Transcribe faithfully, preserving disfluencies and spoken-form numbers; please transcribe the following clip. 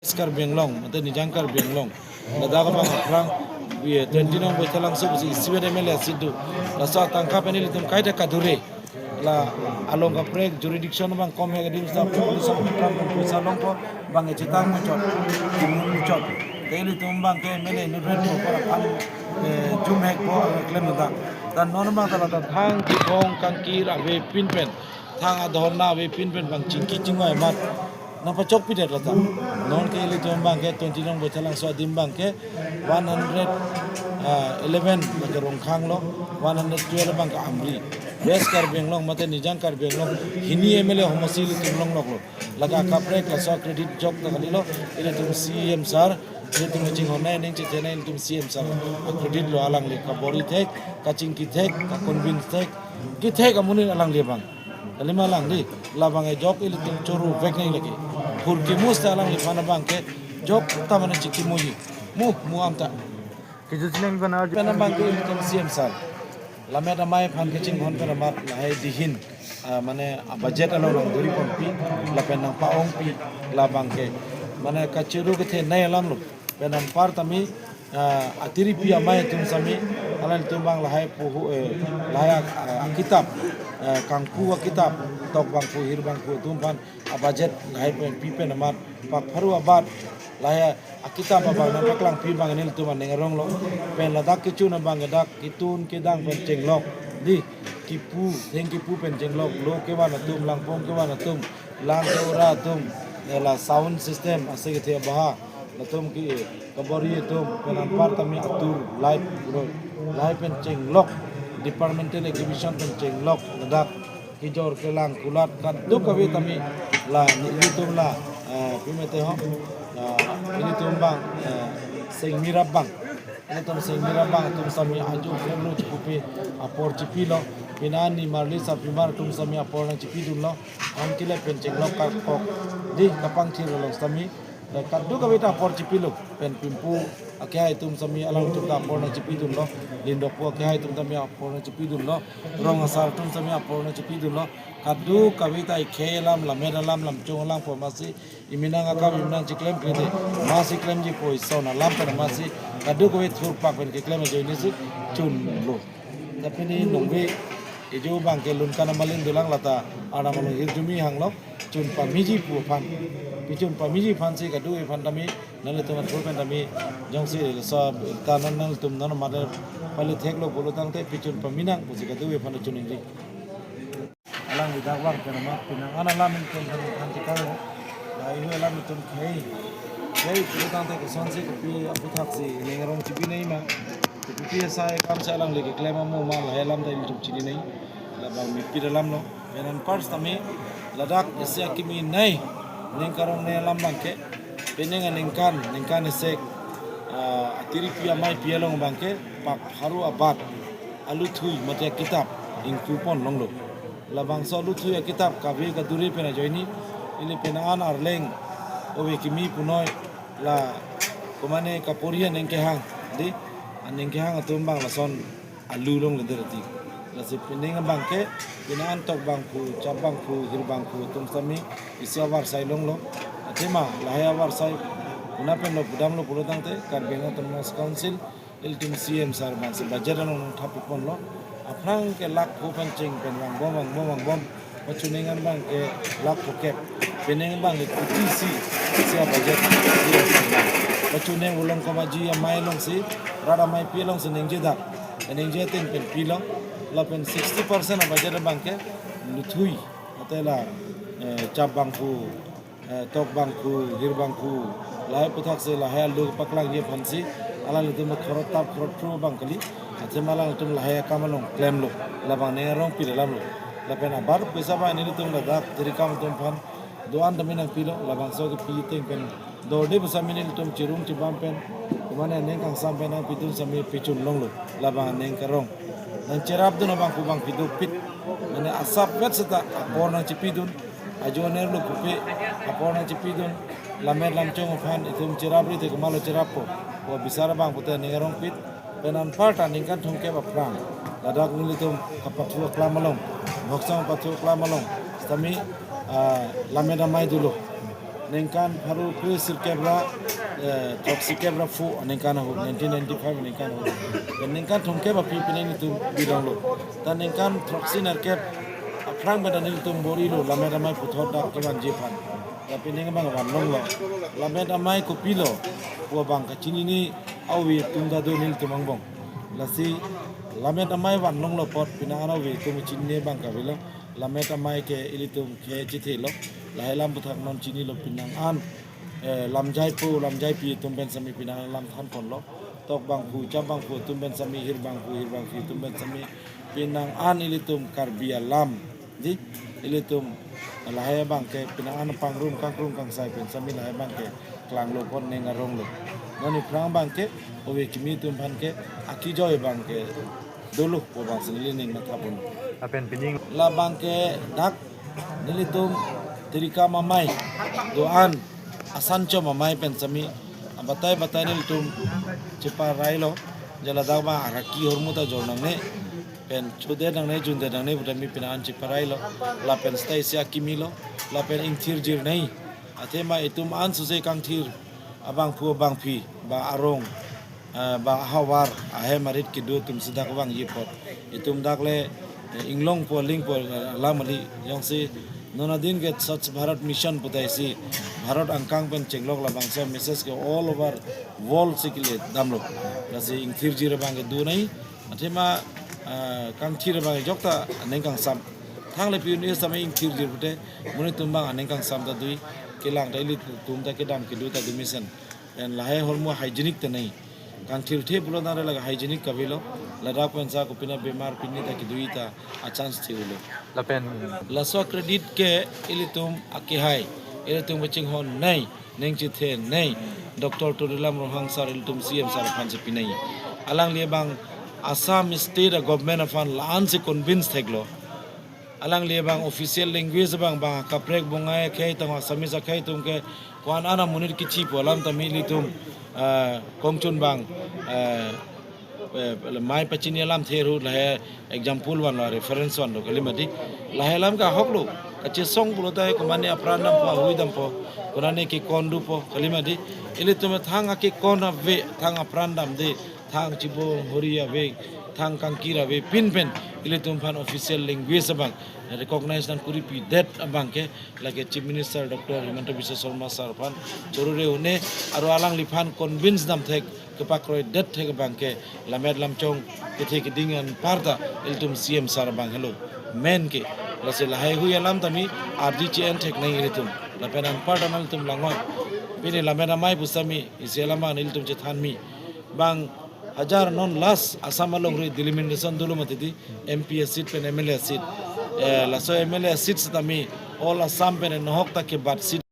West Karbi Anglong, mate Nijang Karbi Anglong. Ladak abang aphrang, eh, twenty nong Baithalangso pusi isi vet M L A aseat do. Laso atangka pen ilitum kaita kadure. La along kaprek jurisdiction abang kom hek adim sa police abang aphrang poisa longpo, bang chetang muchot, kimun muchot. Te ilitum abangke M L A inutvet po para pan, eh, jum hek po, eh, klem dak. Dan non abang ta la ta thang kibong kangkir avepin pen, thang adhorna avepin pen bang chingki chingvai amat nangpachokpidet lata. Nonke ilitum abangke twenty nong Baithalangso adim abangke one hundred eleven abangke Rongkhang lo, one hundred twelve abangke Amri. West Karbi Anglong mate Nijang Karbi Anglong hini M L A homosti ilitum longloklo. Lake akaprek laso credit jok ta kalilo, ilitum C M sir, ilitum chinghonnei, ning chethennei, ilitum C M sir. A credit lo alangli kabor-i thek, kachingki thek, kaconvince thek, kethek amonit alangli abang. Kalima alangli, labang ejok ilitum choro vek nang lake. Phurkimo seta alangliphan abangke jok ta mane chikimoji. Mu, mu amta. Kejut sinang gana arju. Pen abangke ilitum C M sir. Lammet amei aphan kachinghon pen amat lahai dihin, ah, mane, ah, budget along nangduri ponpi, lapen nangpa-ongpi, labangke. Mane kachoro kethennei alam lo. Pen anparta mi, ah, atiripi amei atum sami, alangtum abang lahai puhu, eh, lahai ak-, ah, akitap, eh, kangpu akitap, tok bangphu, hir bangphu atum aphan, ah, budget lahai pen pi pen amat, pak pharu abat, lahai akitap abang nangpaklangpi abang nelitum aning arong lo. Pen ladak kechun abang dak ketun kedang pen chenglok. Di, kipu, theng kipu pen chenglok, lo kevan atum, langpong kevan atum, lang ke-ura atum, eh, la sound system, ase kethe abaha, latum ke, kabor-i atum, pen anparta mi atur, light, bro, light pen chenglok, departmental exhibition pen chenglok, ladak, kejor kelang kulat, kadokave tame, la, ilitum la, eh, pi mate ho, eh, ilitum abang, eh, sengmirap abang. Ilitum sengmirap abang atum sami ajo phone lo chipupe apor chipilo. Pini nimarli sarpimar atum sami apor nangchipidunlo. Anke le pen chenglok kakok. Di kapangthir along sami. Kadokave ta apor chipilo. Pen Pimpu akehai atum sami alangtum ta apor nangchipidunlo. Lindokpu akehai atum sami apor nangchipidunlo. Rong asar atum sami apor nangchipidunlo. Kadokave ta ikhei alam, lammet alam, lamchong alam pu amatsi, iminang akam, iminang chiklemkle de, masi klemji pu ison alam pen amatsi, kadokave thurpak pen keklem ajoinesi chunlo. Tapi ni nungbe, ejo abangke Lunkan Amaling dolang lata, Arnam along hirjume hanglo, chun pamiji pu aphan. Pichun pamiji aphansi kadokave aphan tame, nanglitum athur pen tame, jongsi laso ta non nanglitum non mate pale theklo pulo tangte pichun paminang pusi kadokave aphan chun ingri. Alangli dak vang pen amat pini an alam ilitum than than chekang lo. Lahai alam ilitum khei. Khei pulo tangte kosonsi kopi aputhaksi ning arong chibinei ma. Kopi asai akamsi alangli keklem amo ma lahai alam ta ilitum chininei. Labang mepit alam lo. Pen anpar sitame ladak isi akimi nei. Ning karong nei alam abangke. Penang aningkan, ningkan isi, ah, atiripi ameipi along abangke pak pharu abat aluthui mate akitap ingkupon longlo. Labangso aluthui akitap kave kadure pen ajoine, ili pini an Arleng ove kimi punoi la komane kaporian ningkehang, di, aningkehang atum abang lason alu longledet ati. Lasi penang abangke, pini an tok bangphu, chap bangphu, hir bangphu atum sami isi avarsai longlo. Athema lahai avarsai, una penlo pudamlo pulo tangte, Karbi Anglong Autonomous Council, ilitum C M sir abangsi budget along nangthap ponlo. Aphrang ke lakh pho pen cheng pen vangbom, vangbom, vangbom. Pachuning an abangke lakh phokep. Penang abangke kuti isi, isi abudget. Pachuning ulong komaji amei alongsi, rat ameipi alongsi ningjedak. Ningje ateng pen pilo. Lapen sixty percent abudget abangke luthui. Atela, eh, chap bangphu, eh, tok bangphu, hir bangphu, lahai aputhaksi lahai alu paklangji aphansi, alanglitum khorot tap khorot phru abang kali, athema alanglitum lahai akam along klemlo, labang ning arong pir alamlo. Lapen abar poisa abang nelitum ladak tiri kam atum aphan do-an tame nangpilo, labangso kepi ateng pen dorde basa mini nelitum chirung chibam pen, komane ning kangsam pen nangpidun sami pichun longlo, labang ning karong. Nangcherapdun abangphu abang pidopit, mane asapvet seta apor nangchipidun, ajo anerlo pupe, apor nangchipidun, lammet lamchong aphan itum cherapri te komatlo cherappo. Pu bisar abang pute ning arongpit, pen anparta ningkan thomkep aphrang. Ladak nelitum kapathu aklam along, Noksong pathu aklam along, sitame, ah, lammet amei dolo. Ningkan pharo kre sirkep ra, eh, throksi kep ra pho aningkan ahut, nineteen ninety-five aningkan ahut. Pen ningkan thomkep aphi pine nelitum bidonglo. Ta ningkan throksi nerkep aphrang pen nelitum bor-ilo, Lammet Amei puthot dak kevanji aphan. Lapen ning abang vanlonglo. Lammet Amei kopilo pu abang kachinine ave atum ta do nelitum angbong. Lasi Lammet Amei vanlonglo apot pine ave atum chinine abang kavelo. Lammet Amei ke ilitum ke chethelo. Lahei alam aphuthak non chinilo, pine an, eh, lamjaipo, lamjaipi atum pen sami pine an lam thanponlo. Tok bangphu, chap bangphu atum pen sami, hir bangphu, hir bangpi atum pen sami pine an ilitum Karbi alam, di, ilitum lahei abang ke pine an pangrum kangkrum kangsai pen sami lahei abang ke klanglo apot ning aronglo. Non aphrang abang ke ove kimi atum aphan ke akejoi abang ke dolo pu abang si neli ning mathapon. Lapen pining labang ke dak nelitum Tirikam Amei do-an, Asanchom Amei pen sami abatai batai nelitum cheparailo. Je ladak abang araki ahormu ta jor nangne, pen chodet nangne, jundet nangne pu ta mi pine an cheparailo. Lapen stai isi akimilo, lapen ingthir jirnei. Athema itum an suse kangthir abangphu abangpi, ba arong, eh, ba ahavar ahem arit kedo atum si dak vangji apot. Itum dak le, eh, inglongpo, lingpo, eh, alam kali. Jongsi non adin ke Swachh Bharat Mission pu ta isi Bharat angkang pen chenglok labangso message ke all over world si kele damlo. Lasi ingthir jir abang ke donei. Athema, eh, kangthir abang ke jokta aning kangsam. Thangle pine sami ingthir jir pute, monit atum abang aning kangsam ta dui, kelang ta ilitum ta kedam kedo ta do mesen. Pen lahei ahormu hygienic ta nei. Kangthirthe pulo tangte lake hygienic kavelo. Ladak pensa kopine bemar pine ta kedui ta achance the-olo. Lapen laso credit ke ilitum akehai, ilitum kachinghon nei, ning chethenei, Doctor Tuliram Ronghang sir, ilitum C M sir aphan si pinei. Alangli abang Assam state a government aphan la-an si convince theklo. Alangli abang official language abang, bang kaprek Bongai akhei tang Assamese akhei atum ke ko-an an amonit kithi pu alam ta mi ilitum, eh, kongchun abang, eh, eh, mei pachini alamthe ahut lahei example vanlo, reference vanlo, kalima di. Lahei alam ke ahoklo. Kachesong pulo ta he komane apran dampo, ahui dampo, konane kekon dopo, kalima di. Ilitum thang akekon ave, thang apran damde, thang chibong hori ave, thang kangkir ave, pin pen ilitum aphan official language abang recognize nangkuripidet abang ke lake Chief Minister Doctor Himanta Biswa Sarma sir aphan choro re-un-e, aro alangliphan convince dam thek, kepakroidet thek abang ke Lammet Lamchong kethe keding anparta ilitum C M sir abang helo main ke. Lasi laheihui alam ta mi ardi che-en thek nang ilitum. Lapen anparta nangtum langnon. Pine Lammet Amei pu sami isi alam abang ilitum chethan mi. Bang hajar non last Assam alongri delimitation dolo mati di, M P a seat pen M L A seat. Eh, laso M L A seat seta mi all Assam pen nohok ta kebat seat.